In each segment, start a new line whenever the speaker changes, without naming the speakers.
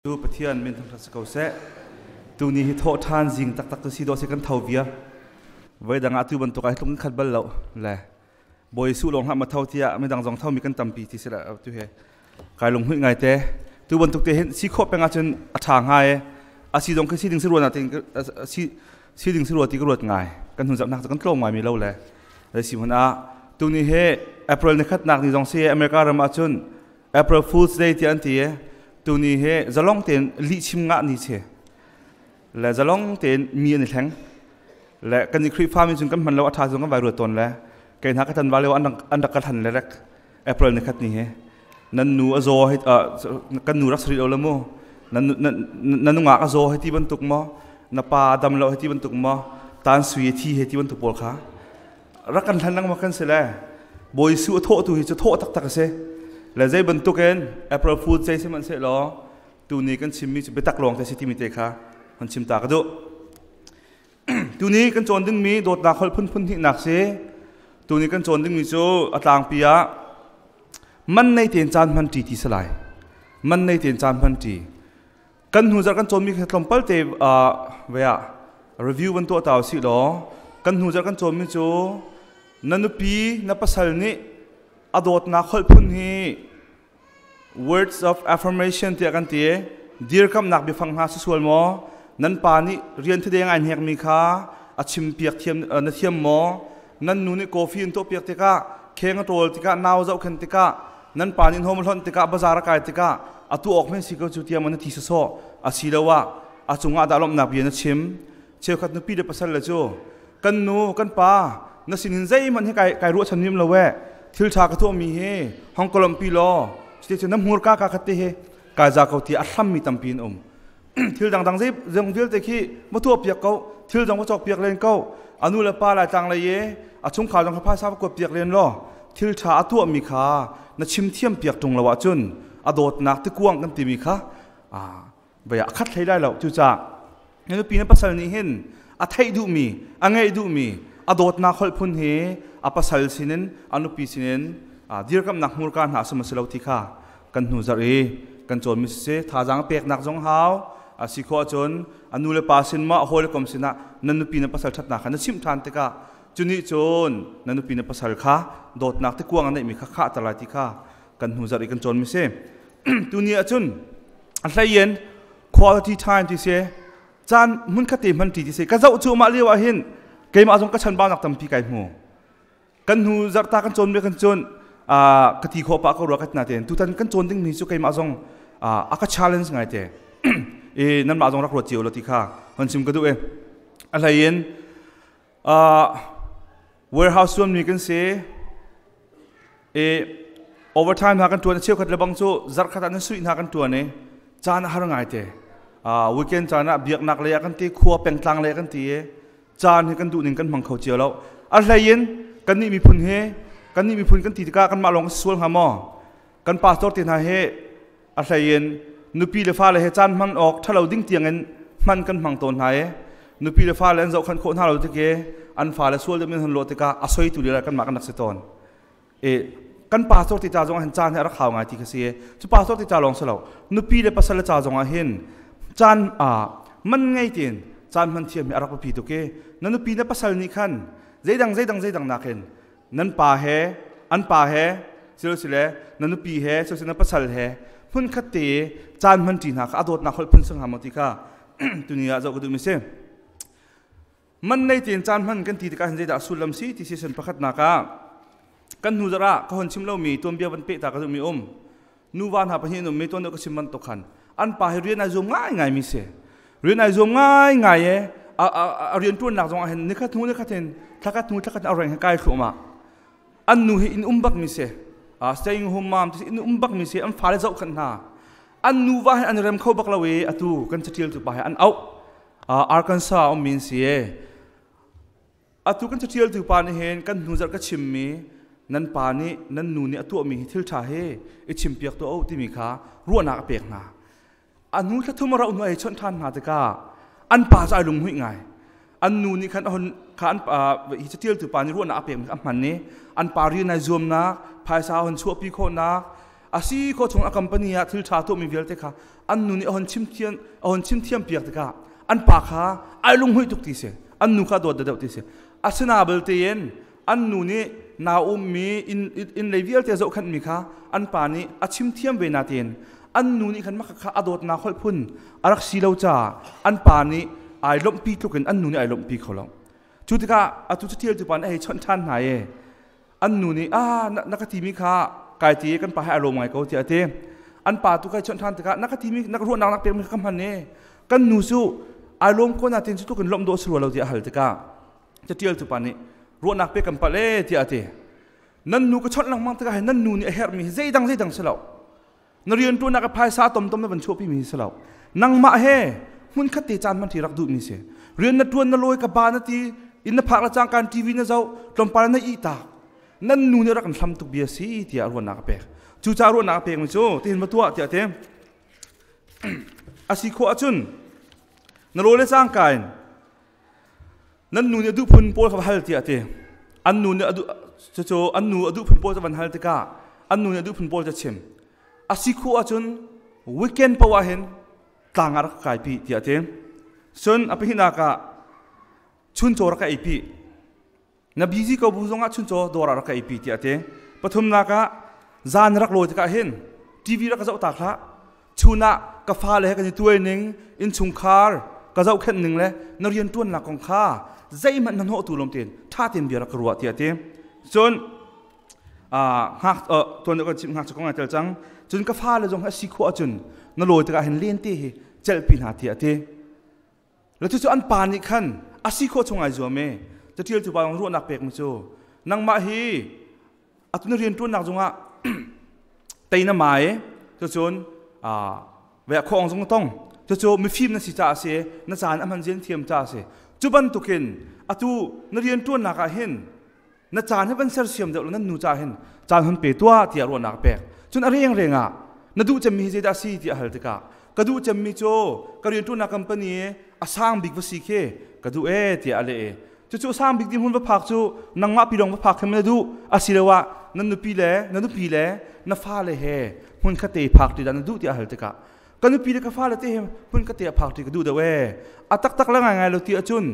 Cu Pathian min thangṭhat si ko seh. Tuni hi thawh ṭhan zing taktak cu si dawh si kan tho viar. Voi dang ah tu bantuk ah hi tluk in khat bal lo le Bawi Jesuh lawng hlah ma tho tiah midang zong tho mi kan tampi ti si la tu he kai lunghmuih ngai te. Tu bantuk te hin si khawh peng ahcun a ṭha hnga e. A si dong khi si ding si ruan ah si si ding si rua ti ka ruat ngai. Kan hun zapnak cu kan tlawm ngai mi lo le. Si hmun ah tuni he April ni khatnak ni zong si America ram ahcun April Fool's Day tiah an ti i tuni hi zalong tein lihchim ngah ni si le zalong tein mi an i thleng le kan i Khrihfa mi cun kan hman lo a ṭha zong kan vai ruat tawn le kei hna ka tan va lio an rak ka hlan le rek April ni khat ni hi nan nu a zaw hi kan nu rak sari lo le mu nan na nungak a zaw hi ti bantuk maw na pa dam lo hi ti bantuk maw tan sui thi he ti bantuk pawl kha rak kan hlan lengmang kan si le Bawi Jesuh a thawh tu hi cu thawh taktak a si le zei bantukin April Fool zei sihmanhsehlaw tuni kan chimmi cu biatak lawng te si timi te kha kan chim ta ka duh. Tuni kan cawn dingmi dawtnak holh phunphun hnihnak si. Tuni kan cawn dingmi cu a tlangpi ah man nei tein caan hman ṭi ti si lai. Man nei tein caan hman ṭi. Kan hnu zarh kan cawnmi kha tlawmpal te ve ah review van tuah ta usih law kan hnu zarh kan cawnmi cu na nupi na pasal nih a dawtnak holh phun hi words of affirmation tiah kan ti. Dirkamnak biafang hna si sual maw, nan pa nih rian thideng ai hnekmi kha a chim piak thiam na thiam maw, nan nu nih coffee in tuah piak tikah, kheng a ṭawl tikah, nau zohkhen tikah, nan pa nih hnawm a hlonh tikah, bazar a kai tikah atu awk men si ko cu tiah maw na ti sawsawh, asiloah a cungah dah lawmhnak bia na chim? Cheukhat nupi le pasal le cu kan nu kan pa na sinin zeihmanh hi kai kai ruahchan nim lo e, thil ṭha ka tuahmi hi hong ka lawmhpi law cuti cu na hmurka ka khat te hi kai za ko ti a hlammi tampi an um. Thil dangdang zei zong vialte khi ma tuah piak ko, thil dang va cawk piak len ko, anu le pa lai tlang lei i a chungkhar zong kha phaisa va kuat piak len law thil ṭha a tuahmi kha na chim thiam piak ṭung lo ahcun a dawtnak tikuang kan timi kha vei a khat hlei lai lo. Cucaah na nupi na pasal nih hin a theih duhmi, a ngeih duhmi a dawtnak holh phun hi a pasal sinin, a nupi sinin dirkamnak hmurka hna a si lo ti kha kan hnu zarh i kan cawnmi sisi thazaang peknak zong hau a si khawh ahcun a nu le pa sin ma a hawi le kom sinah na nupi na pasal ṭhatnak kha na chimh ṭhan tikah cu nih cun na nupi na pasal kha dawtnak tikuang a neihmi kha khahter lai ti kha kan hnu zarh i kan cawnmi si. Tuni ahcun a hleiin quality time ti si, caan hmunkhat te hman ṭi ti si. Ka zoh cu mah lio ah hin keimah zong ka chanbaunak tampi kai hmu. Kan hnu zarhta kan cawn kan cun ka ti khawh pah ko rua ka tina tein tutan kan cawn dingmi cu keimah zong a ka challenge ngai te e nanmah zong rak ruat cio lo ti kha hon chim ka duh e. A hlei in warehouse tuanmi kan si e, overtime hna kan tuan, cheukhat le bang cu zarkhat ah nan suih hna kan tuan i caan a har ngai te. Weekend caan ah biaknak lei ah kan ti, khua pengtlang lei ah kan ti i caan hi kan duh ning kan hmang kho cio lo. A hlei in kannih miphun hi, kannih miphun kan ti tikah kanmah lawng sual hnga maw, kan pastor te hna hi a hlei in nupi le fale he caan hman awk ṭhalo ding tiangin hman kan hmang tawn hna i nupi le fale an zohkhan khawh hna lo tik i an fale sual deuh in han lawh tikah a soitu lila kanmah kan rak si tawn e. Kan pastor ti ca zong ah hin caan hi a rak hau ngai ti kha si. Cu pastor ti ca lawng si lo, nupi le pasal le ca zong ah hin caan man ngei tein caan hman thiam hi a rak biapi tuk i na nupi na pasal nih khan zeidang zeidang zeidang nakin nan pa he, an pa he sile, na nupi he sile, na pasal he hmunkhat te caan hman ṭi hna kha a dawtnak holh phun sung hnga maw ti kha tuni ah zoh ka duhmi si. Man nei tein caan hman kan ti tikah hin zeidah sullam si ti si? Pakhatnak ah kan hnu zarh ah ka hon chim lomi tuanbia van peh ta ka duhmi um. Nuva hna pahnih an um mi tuan deuh ka chim bantuk khan an pa hi rian ai zuam ngai ngai mi si, rian ai zuam ngai ngai e. A rian tuannak zong ah hin nikhat hnu nikhat in, thlakhat hnu thlakhat a reng he kai thluahmah. An nu hi in um bak mi si, staying home mom ti in um bak mi si, an fale zoh khan hna. An nuva hin an rem kho bak lo i atu kan catial tu pa hi an auh, Arkansas um min si e. Atu kan catial tu pa nih hin kan hnu zarh ka chimmi nan pa nih nan nu nih a tuahmi hi thil ṭha hi i chimpiak tuah u timi kha ruahnak a pek hna. A hnu thla thum a rauh hnu ai chawnh ṭhan hna tikah an pa cu ai lunghmuih ngai. An nu nih khan a hon kha an hi catialtu pa nih ruahnak a pekmi a hman i an pa rian ai zuamnak, phaisa hon chuahpi khawhnak. Asi ko chung a company ah thil ṭha tuahmi vialte kha an nu nih a hon chim thiam a hon chim thiam piak tikah an pa kha ai lunghmuih tuk ti si. An nu kha dawt deuh ti si. Asina belte in an nu nih nau ummi inn inn lei vialte zohkhenhmi kha an pa nih a chim thiam ve natein an nu nih khan mah kha a dawtnak holh phun a rak si lo caah an pa nih ai lawmhpi tluk in an nu nih ai lawmhpi kho lo. Cu tikah atu cu thil tu pa nih a hei chawnh ṭhan hna i an nu nih ah na ka timi kha kai ti kan pa he a lawm ngai ko tiah a ti. An pa tu kai chawnh ṭhan tikah na ka timi na ka ruahnak nak pekmi kha ka hman i kan nu cu ai lawm ko natin cu tluk in lawmh dawh si rua lo tiah a hal tikah catial tu pa nih ruahnak pe kan palh e tiah a ti. Nan nu ka chawnh lengmang tikah hin nan nu nih a herhmi hi zeidang zeidang si lo. Na rianṭuannak a phaisa tomtom na van chuahpi mi si lo. Nangmah he hmun khat te caan hman rak duhmi si. Rian na ṭuan na lawi ka ba na ti inn na phak la cangkan TV na zoh tlawmpal na ih tak. Nan nu nih rak kan hlam tuk bia si tiah ruahnak a pek. Cucaah ruahnak a pekmi cu tihin va tuah tiah a ti. A si khawh ahcun na rawl le cangka in nan nu nih a duh phun pawl kha va hal tiah a ti. An nu nih a duh cucu an nu a duh phun pawl cu van hal tikah an nu nih a duh phun pawl cu a chim. A si khawh ahcun weekend paoh ah hin tlang ah rak kaipi tiah a ti. Cun a pahnihnak ah chuncaw rak ka eipi. Na busy ko bu zongah chuncaw dawr ah rak ka eipi tiah a ti. Pathumnak ah zan rak lawi tikah hin TV rak ka zoh tak hlah. Chun ah ka fale he kan i tuai ning, innchungkhar ka zohkhenh ning le na rianṭuannak kong kha zeihmanh na hnawhtu lawm tein ṭha tein bia rak ka ruah tiah a ti. Cun ngak tuan kan chimh ngakchia kong ai tel cang. Cun ka fale zong hi a si khawh ahcun na lawi tikah hin lente hi celhpi hna tiah a ti. Le cucu an pa nih khan a si khawh chung ai zuam i catial cu pa ruahnak pekmi cu nangmah hi atu na rianṭuannak zungah tei na mai cucun ve khawng zong tong cucu mifim na si caah a si na caan a hman zian thiam caah a si. Cu bantukin atu na rianṭuannak ah hin na caan hi van sersiam deuh nan nu ca hin caan hun pe tuah tiah ruahnak pek. Cun a reng reng ah na duh cemmi hi zeidah si tiah hal tikah ka duh cemmi cu ka rianṭuannak company a sang bik va si khi ka duh e tiah a leh i cucu sang bik ding hun va phak cu nangmah pi lawng va phak khin na duh asiloah nan nupi le na nupi le na fale he hmun khat te phak ti dah na duh tiah hal tikah ka nupi le ka fale te he hmun ka te a phak ti ka duh deuh e a taktak le ngaingai lo ti ahcun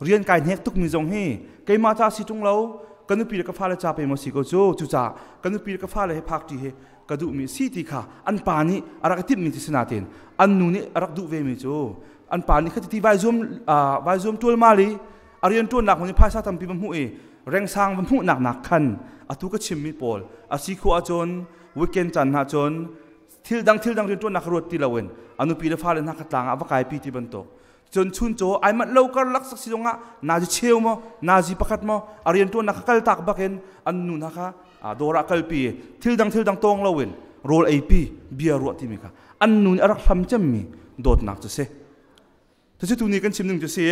rian kai hnek tukmi zong hi keimah ca si ṭung lo, ka nupi le ka fale ca pe maw si ko cu. Cucaah ka nupi le ka fale he phak ṭi hi ka duhmi si ti kha an pa nih a rak i timhmi ti si nain an nu nih a rak duh vemi cu an pa nih khati ti vai zuam vai zuam ṭualmal i a rian ṭuannak hmun i phaisa tampi va hmuh i rengsang va hmuhnak nak khan atu ka chimmi pawl a si khawh ahcun weekend caan hna cun thil dang thil dang rianṭuannak ruat ti loin a nupi le fale hna kha tlang ah va kaipi ti bantuk cun chuncaw ai manh lo karlak sak si zongah nazi cheu maw nazi pakhat maw a rianṭuannak kha kaltak bakin an nu hna kha dawr ah kalpi thil dang thil dang tawng loin rawl eipi bia ruah timi kha an nu nih a rak hlam cemmi dawtnak cu si. Cucu tu ni kan chim ning cu si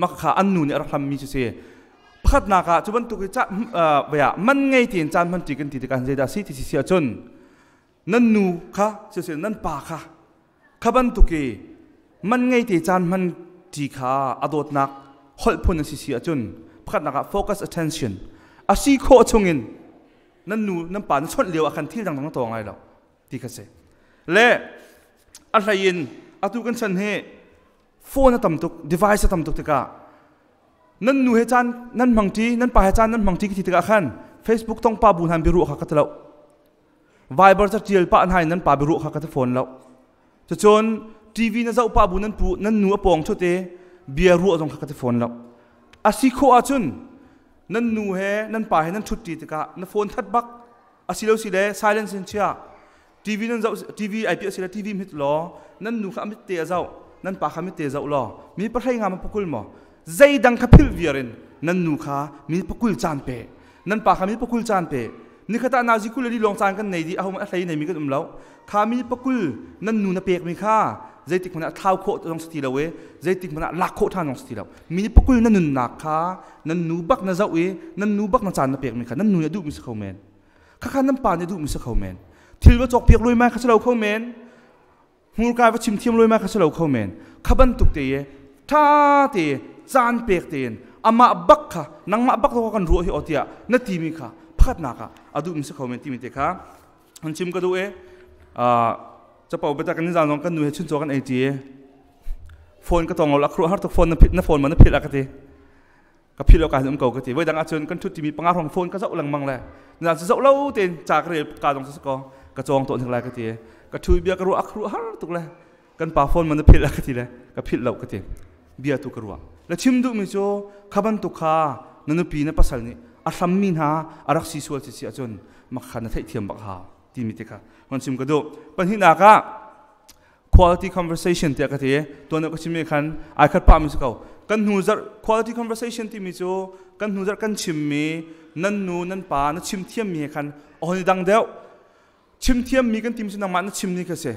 mak kha an nu nih a rak hlammi cu si. Pakhatnak ah cu bantuk i ca man ngei tein caan hman ṭi kan ti tikah zeidah si ti si ahcun nan nu kha siseh nan pa kha kha bantuk i man ngei te caan hman ṭi kha a dawtnak holh phun a si si ahcun pakhatnak ah focus attention a si khawh chungin nan nu nan pa na chawnh lio ah khan thil dangdang na tawng lai lo ti kha si. Le a hlei in atu kan chan hi phone a tam tuk, device a tam tuk tikah nan nu he caan nan hmang ṭi, nan pa he caan nan hmang ṭi ti tikah khan Facebook tong pa bu hna biaruah kha ka ti lo, Viber ca ṭial pah hna in nan pa biaruah kha ka ti fawn lo. Cucun TV na zoh pah bu nan pu nan nu a pawng thut i bia ruah zong kha ka ti fawn lo. A si khawh ahcun nan nu he nan pa he nan ṭhut ṭi tikah na phone that bak asilo si le silence in chia. TV nan zoh, TV ai piah si le TV mit law nan nu kha mit te a zoh, nan pa kha mit te zoh law mi pahrei nga ma pakul maw zeidang kha philh viar in nan nu kha mi pakul caan pe, nan pa kha mi pakul caan pe. Nikhat ah nazi kul le li lawng caan kan nei di aho a hlei nei mi kan um lo. Kha mi pakul nan nu na pek mi kha zeitik hmanh ah thlau khawh zong si ti lo i zeitik hmanh ah lak khawh ṭhan zong si ti lo. Mi pakul na nunnak kha nan nu bak na zoh i nan nu bak na caan na pek mi kha nan nu nih a duh mi si kho men, khakha nan pa nih duhmi si kho men, thil va cawk piak luaimai kha si lo kho men, hmurka va chim thiam luaimai kha si lo kho men. Kha bantuk te i ṭha te caan pek tein amah bak kha nangmah bak kan ruah hi aw tiah na timi kha pakhatnak ah a duhmi si kho men timi te kha. Han chim ka duh e. Capo biatak kan zan zong kan nu he chuncaw kan ei ṭi. Phone ka tong lo la khru har tuk phone na phit na phone ma na phit la ka ti. Ka phit lo ka um ko ka ti. Voi dang ahcun kan ṭhut timi panga hrawng phone ka zoh lengmang le. Na cu zoh lo tein ca ka rel ka dong cu ko ka cawng tawn hek lai ka ti. Ka ṭhu bia ka ruah a khru har tuk le. Kan pa phone ma na phit la ka ti le ka phit lo ka ti. Bia tu ka ruah. Le chim duhmi cu kha bantuk kha na nupi na pasal nih a hrammi hna a rak si sual si si ahcun makha na theihthiam bak hau timi te kha hon chim ka duh. Pahnihnak ah quality conversation tiah ka ti. Tuan ka chimmi khan ai khat pah mi si ko. Kan hnu zarh quality conversation timi cu kan hnu zarh kan chimmi nan nu nan pa na chim thiammi he khan a dang deuh. Chim thiammi kan tim cu nangmah na chim ni kha si.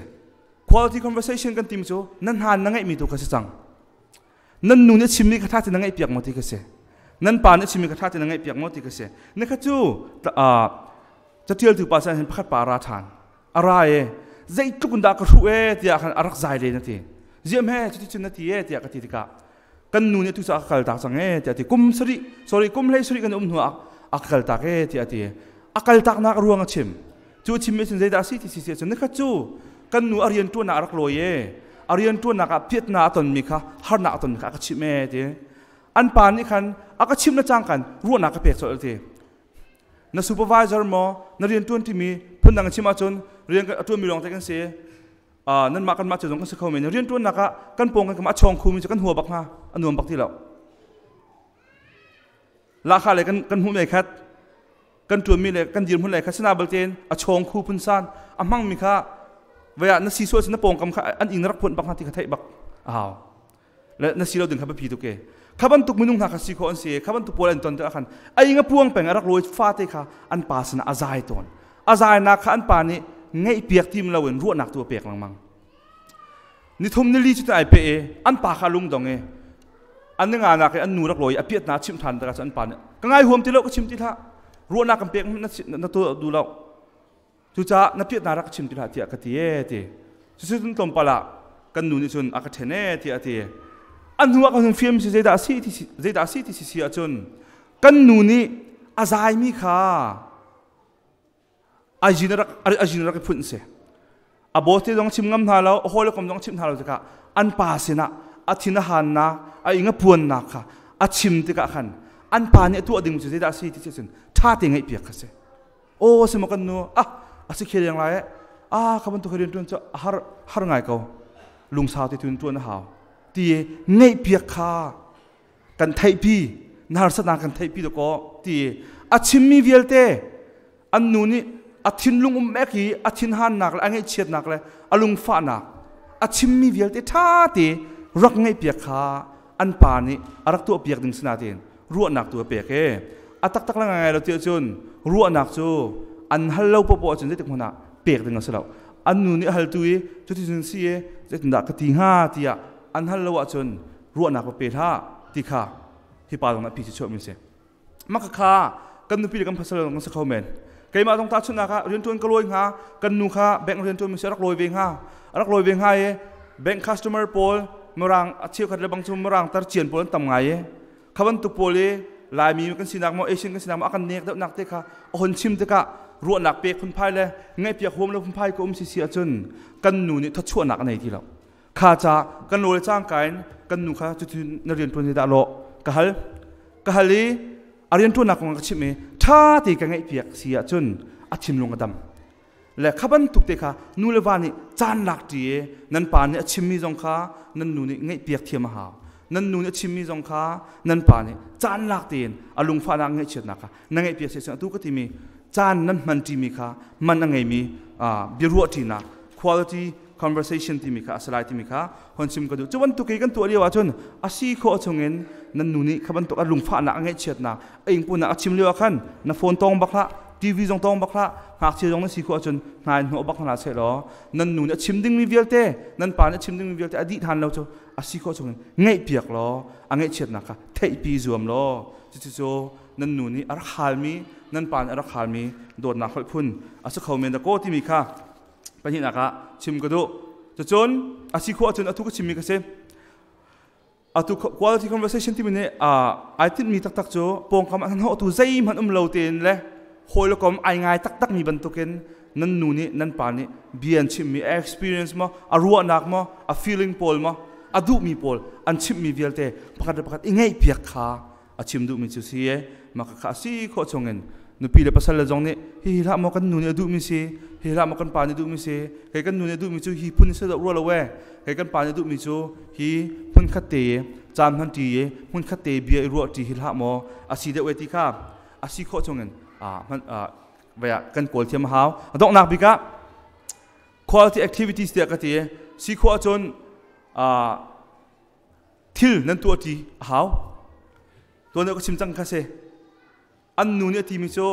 Quality conversation kan tim cu nan hna na ngeihmi tu kha si cang. Nan nu nih chimmi kha ṭha tein na ngaih piak maw ti kha si. Nan pa nih chimmi kha ṭha tein na ngaih piak maw ti kha si. Na kha cu catialtu pa san hin pakhat pa a ra ṭhan. A ra e zeitluk in dah ka hruh e tiah khan a rak zai len a ti. Ziam he cuti cun na ti e tiah ka ti tikah kan nu nih tu cu a ka kal tak cang e tiah a ti. Kum sarih sorry kum hlei sarih kan um hnu ah a ka kal tak e tiah a ti. A kal taknak a ruang a chim. Cu chimmi cun zeidah a si ti si si cun nikhat cu kan nu a rian ṭuannak a rak lawi e a rian ṭuannak ah piatna a tonmi kha harnak a tonmi kha a ka chimh e ti. An pa nih khan a ka chimh le cangkan ruahnak ka pek colh ti. Na supervisor maw na rian ṭuan timi phundang chim ahcun rian a ṭuanmi lawng te kan si. Nanmah kanmah cu zong kan si kho men. Rian ṭuannak ah kan pawng kan kam a chawng khumi cu kan hua bak hna a nuam bak ti lo. Lahkhah le kan hmuh mei khat kan ṭuanmi le kan dirhmun le kha sina baltein a chawng khu phun san a hmangmi kha vaya na si sual na pawngkam kha an ing na rak phuan bak hna ti kha theih bak a hau le na si lo ding kha biapi tuk e kha bantuk minung hna kha si khawh an si kha bantuk pawl an ton tikah khan a ing a puang peng a rak lawi fate kha an pa sinah a zai tawn a zainak kha an pa nih ngeih piak tim loin ruahnak tu a pek lengmang nithum nili cu ai pe i an pa kha lung dong i an nga nak i an nu rak lawi a piat na chim than tikah cu an pa nih ka ngai huam ti lo ka chim ti hlah ruahnak kan pek na tu du lo cucaah na piat na rak chim ti hlah tiah ka ti e ti cucu tlawmpal ah kan nu nih cun a ka ṭhen e tiah a ti a hnu ah kan film si zeidah si ti zeidah si ti si si ahcun kan nu nih a zaimi kha Azin rak azin rak i phunh si. A boss te zong chim ngam hna lo, a hawi kom zong chim hna lo tikah an pa sinah a thin a hannak, a ing a puannak kha a chim tikah khan an pa nih a tuah ding cu zeidah a si ti cun ṭha te ngaih piak kha si. Aw si maw kan nu ah a si khel yang lai eh ah kha bantuk rian ṭuan cu a har har ngai ko lungsau te tun ṭuan a hau ti ngaih piak kha kan theihpi na harsatnak kan theihpi dakaw ti a chimmi vialte an nu nih a thinlung um ek i a thinhannak le a ngaihchiatnak le a lungfahnak a chimmi vialte ṭha te rak ngaihpiak kha an pa nih a rak tuahpiak ding si nain ruahnak tu a pek e a taktak le ngai lo ti ahcun ruahnak cu an hal lo popoh ahcun zeitik hmanh ah pek ding a si lo an nu nih a haltu i cuticun si e zeitindah ka ti hnga tiah an hal lo ahcun ruahnak va pe hlah ti kha hi pa zong nih a phi cu chuahmi a si maka kha kan nupi le kan pasal kan si kho men keimah zong tahchunhnak ah riantuan ka lawi hnga kan nu kha bank riantuan mi si rak lawi ve hnga rak lawi ve hnga i bank customer pawl mirang a cheukhat le bang cu mirang tar cian pawl an tam ngai i kha bantuk pawl i laimi kan sinak maw Asian kan sinak maw a kan nek deuhnak te kha a hon chim tikah ruahnak pek phunphai le ngaihpiak huam lo phunphai ka um si si ahcun kan nu nih thawchuahnak a nei ti lo kha ca kan law le cangka in kan nu kha cucu na rian ṭuan hi dah lawh ka hal ka hal i a rian ṭuannak kong ka chimh i ṭha te ka ngaihpiak si ahcun a thinlung a dam le kha bantuk te kha nu le va nih caan lak ṭi i nan pa nih a chimmi zong kha nan nu nih ngaihpiak thiam a hau nan nu nih a chimmi zong kha nan pa nih caan lak tein a lungfahnak ngaihchiatnak kha na ngaihpiak si atu ka timi caan nan hman ṭimi kha man a ngeimi biaruah ṭinak quality conversation timi kha a si lai timi kha hon chim ka duh cu bantuk i kan tuah lio ahcun a si khawh chungin nan nu nih kha bantuk a lungfahnak a ngaihchiatnak a ingpunak a chim lio ah khan na phone tawng bak hlah TV zong tawng bak hlah ngakchia zong na si khawh ahcun hna in hnawh bak hna seh law nan nu nih a chim dingmi vialte nan pa nih a chim dingmi vialte a dih than lo cu a si khawh chungin ngaihpiak law a ngaihchiatnak kha theihpi zuam law cucu nan nu nih a rak halmi nan pa nih a rak halmi dawtnak holh phun a si kho men da kaw timi kha pahnihnak ah chim ka duh cucun a si khawh ahcun atu ka chimmi ka si atu quality conversation timi nih ai tinhmi taktak cu pawngkam an hnawhtu zeihmanh um lo tein le hawi le kom ai ngai taktak mi bantukin Nan nu nih, nan pa nih bia an chimmi experience maw, a ruahnak maw, a feeling pawl maw, a duhmi pawl an chimmi vialte pakhat le pakhat i ngaihpiak kha a chim duhmi cu si e. Mah kha a si khawh chungin nupi le pasal le zong nih hi hi hlah maw kan nu nih a duhmi si, hi hlah maw kan pa nih duhmi si, kei kan nu nih a duhmi cu hi phun si rua lo e, kei kan pa nih duhmi cu hi phun khat te caan hman ṭi i hmun khat te bia i ruah ṭi hi hlah maw a si deuh e ti kha a si khawh chungin vaya kan kawl thiam a hau. A donghnak bik ah quality activities tiah ka ti. Si khawh ahcun thil nan tuah ṭi a hau. Tuan ka chim cang kha si. An nu nih a timi cu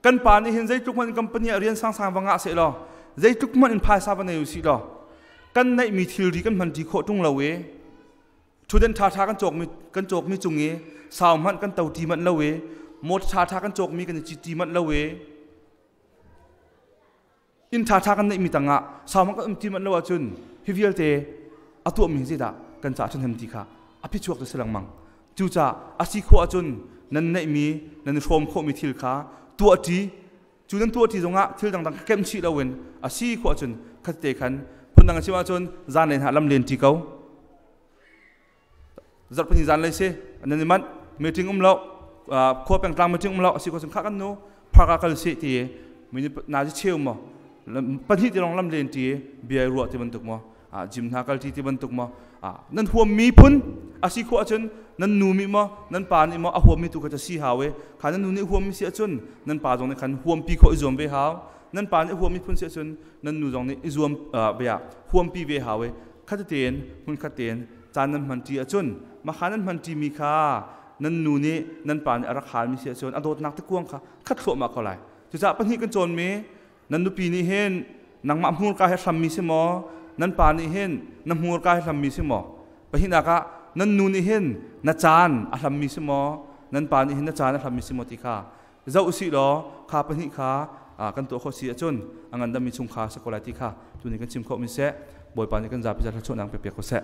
kan pa nih hin zeitluk hmanh company ah rian sangsang va ngah seh law, zeitluk hmanh in phaisa va nei usih law, kan neihmi thilri kan hman ṭi khawh ṭung lo i ṭhutden ṭhaṭha kan cawkmi cung i sau hmanh kan to ṭi manh lo i motor ṭhaṭha kan cawkmi kan i cit ṭi manh lo i inn ṭhaṭha kan neihmi tangah sau hmanh kan um ti manh lo ahcun hi vialte a tuahmi hi zeidah kan caah ṭhahnem ti kha a phichuak cu si lengmang. Cucaah a si khawh ahcun nan neihmi, nan i hrawm khawhmi thil kha tuah ṭi. Cu nan tuah ṭi zongah thil dangdang kha kemh chih loin a si khawh ahcun khatte khan, phundang a chim ahcun zanlei hna lam len ṭi ko. Zarhpini zanlei si nan i manh, meeting um lo, khua pengtlang meeting um lo, a si ko cun kha kan nu park ah kal si ti mi na ji cheu maw pahnih ti lawng lam len ti bia ruah ti bantuk maw, gym hna kal ti ti bantuk maw, nan huam mi phun a si khawh ahcun nan nu mi maw nan pa nih maw a huam mi tu kha si hau e. Kha nan nu nih huam mi si ahcun nan pa zong nih khan huam pi khawh i zuam ve hau. Nan pa nih huam mi phun si ahcun nan nu zong nih i zuam bia huam pi ve hau e. Khat tein hmun khat tein caan nan hman ṭi ahcun mah nan hman ṭimi kha nan nu nih nan pa nih a rak halmi si ahcun a dawtnak te kuang kha khat thluahmah ko lai. Cucaah pahnih kan cawnmi, nan nupi nih hin nangmah hmurka he hrammi si maw, nan pa nih hin na hmurka he hlammi si maw? Pahnihnak ah nan nu nih hin na caan a hlammi si maw, nan pa nih hin na caan a hlammi si maw ti kha zoh usih law kha pahnih kha kan tuah khawh si ahcun a ngandammi chungkhar si ko lai ti kha tuni kan chim khawh mi seh. Bawipa nih kan zapi za thluachuahnak pe pek ko seh.